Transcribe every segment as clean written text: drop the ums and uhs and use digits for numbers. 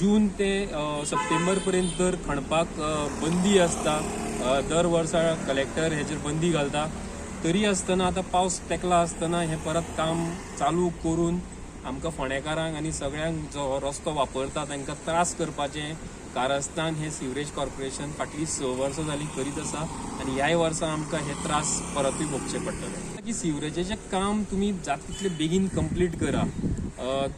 जून ते सप्टेंबर पर्यंत तर खणपाक बंदी आसता. दर वर्सा कलेक्टर हेचेर बंदी घालता. तरी आसतना आतां पावस तेकला आसतना हें परत काम चालू करून आमकां फोंडेकारांक आनी सगळ्यांक जो हो रस्तो वापरता तांकां त्रास करपाचें कारस्थान हें सिवरेज कॉर्पोरेशन फाटलीं 6 वर्सां जालीं करीत आसा आनी ह्याय वर्सा आमकां हे त्रास परतूय भोगचे पडटले. की सिवरेजाचें काम तुमी जाता तितले बेगीन कंप्लीट करा.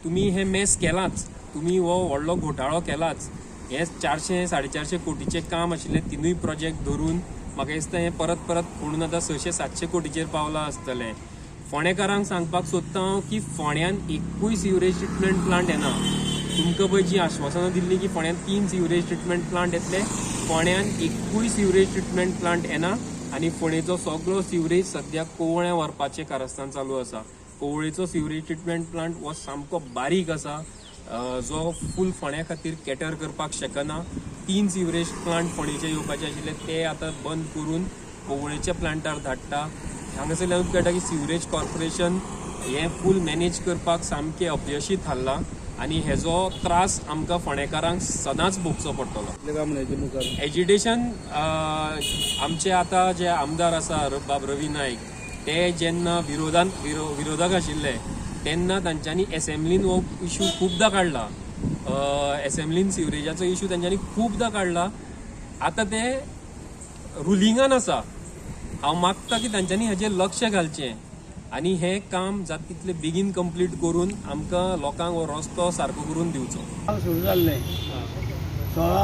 तुमी हें मेस केलांच, तुमी हो व्हडलो घोटाळो केलाच. हें 400 450 कोटीचें काम आशिल्लें, तिनूय प्रोजेक्ट धरून म्हाका दिसता हें परत परत म्हणून आतां 600-700 कोटीचेर पावलां आसतलें. फोंडेकारांक सांगपाक सोदता हांव की फोंड्यान एकूय सिवरेज ट्रिटमेंट प्लांट येना. तुमकां पळय जी आश्वासनां दिल्ली की फोंड्यान 3 सिवरेज ट्रिटमेंट प्लांट येतले, फोंड्यान एकूय सिवरेज ट्रिटमेंट प्लांट येना आनी फोंडेचो सगळो सिवरेज सद्या कोवळ्यां व्हरपाचें कारस्थान चालू आसा. कोवळेचो सिवरेज ट्रिटमेंट प्लांट हो सामको बारीक आसा, जो फूल फोंड्या खातीर कॅटर करपाक शकना. 3 सिवरेज प्लांट फोंडेचे येवपाचे आशिल्ले ते आतां बंद करून कोवळेच्या प्लांटार धाडटा. हांगासरल्यान कळटा की सिवरेज कॉर्पोरेशन हें फूल मॅनेज करपाक सामकें अपयशी थारलां आनी हेजो त्रास आमकां फोंडेकारांक सदांच भोगचो पडटलो. एजिटेशन आमचे आतां जे आमदार आसा बाब रवी नायक, ते जेन्ना विरोधाक आशिल्ले तेन्ना तांच्यांनी एसेंब्लीन हो इशू खुबदां काडला. एसेंब्लीन सिवरेजाचो इशू तांच्यांनी खुबदां काडला. आतां ते रुलिंगान आसा. हांव मागता की तांच्यांनी हाजेर लक्ष घालचें आनी हें काम जाता तितलें बेगीन कंप्लीट करून आमकां लोकांक हो रस्तो सारको करून दिवचो. सुरू जाल्लें 16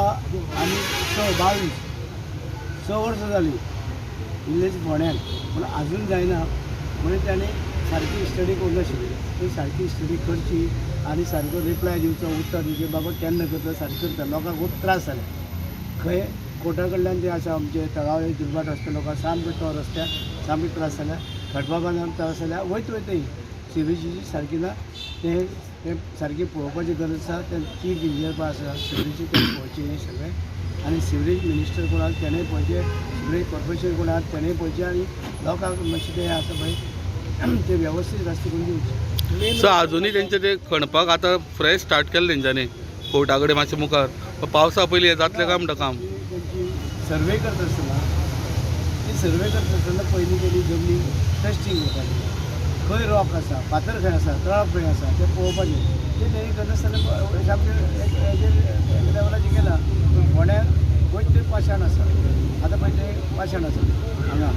आनी 6 22 6 वर्सां जालीं इल्लेच फोंड्यान, पूण आजून जायना. म्हणून ताणें सारकी स्टडी करूंक नाशिल्ली. ती सारकी स्टडी करची आनी सारको रिप्लाय दिवचो, उत्तर दिवचें, बाबा केन्ना करता सारकें करता. लोकांक खूब त्रास जाले. खंय कोर्टा कडल्यान ते आसा आमचे तळावळे दुर्भाट रस्ते लोकांक सामके तो रस्त्यार सामके त्रास जाल्या, खडपा बांदान त्रास जाल्या. वयत वयतय सिवरेजीची सारकी ना, ते सारकी पळोवपाची गरज आसा. ते चीफ इंजिनियर पळय आसा सिवरेजी, ते पळोवचें हें सगळें. आनी सिवरेज मिनिस्टर कोण आसा तेणें पळोवचें, सिवरेज कॉर्पोरेशन कोण आसा तेणें पळोवचें आनी लोकांक मातशें तें आसा पळय ते वेवस्थीत रस्ते करून दिवचे. सो अजुनूय तेंचे ते खणपाक आतां फ्रेश स्टार्ट केलें तेंच्यांनी कोर्टा कडेन मातशें मुखार पावसा पयलीं हें जातलें काय म्हणटा काम? तेंची सर्वे करता आसतना, ती सर्वे करता आसतना पयलीं तेणी जमनी टेस्टींग करपाचें, खंय रॉक आसा, फातर खंय आसा, तळप खंय आसा तें पळोवपाचें. तें तेणी करनासतना सामकें हेजेर एक लेवलाचेर केलां. पूण फोंड्यान वयत थंय पाशाण आसा. आतां पळय तें पाशाण आसा हांगा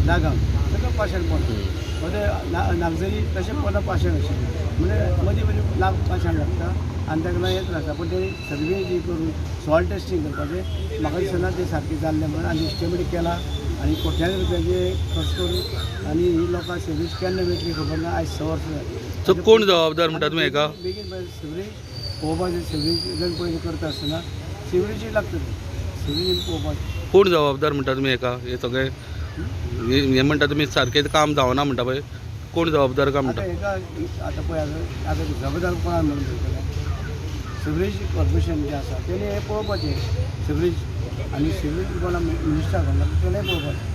नागांव सगळें पाशाण पोंदा, म्हणजे नागझरी तशें पोंदा पाशाण आशिल्लें, म्हणजे मदीं मदीं लाग पाशाण लागता आनी ताका लागून हें त्रास जाता. पूण तेणी सर्वे जी करून सॉयल टेस्टींग करपाचें म्हाका दिसना तें सारकें जाल्लें म्हणून. आनी इस्टिमेट केला आनी कोट्यांनी रुपयाचे खर्च करून आनी ही लोकांक सिवरेज केन्ना मेळटली खबर ना. आयज 6 वर्सां जालीं. सो कोण जबाबदार म्हणटा तुमी हेका? बेगीन सिवरेज पळोवपाचें. सिवरेज जर पयलीं करता आसतना सिवरेजूय लागता, सिवरेज पळोवपाचें. कोण जबाबदार म्हणटा तुमी हेका? हे सगळें हें म्हणटा तुमी सारकें काम जावना म्हणटा पळय, कोण जबाबदार काय म्हणटा? आतां हेका आतां पळय आतां जबाबदार कोणाक म्हणून दिवचेलें? सिवरेज कॉर्पोरेशन जें आसा तेणें हें पळोवपाचें सिवरेज, आनी सिवरेज कोणा मिनिस्टर कोणा तेणें पळोवपाचें.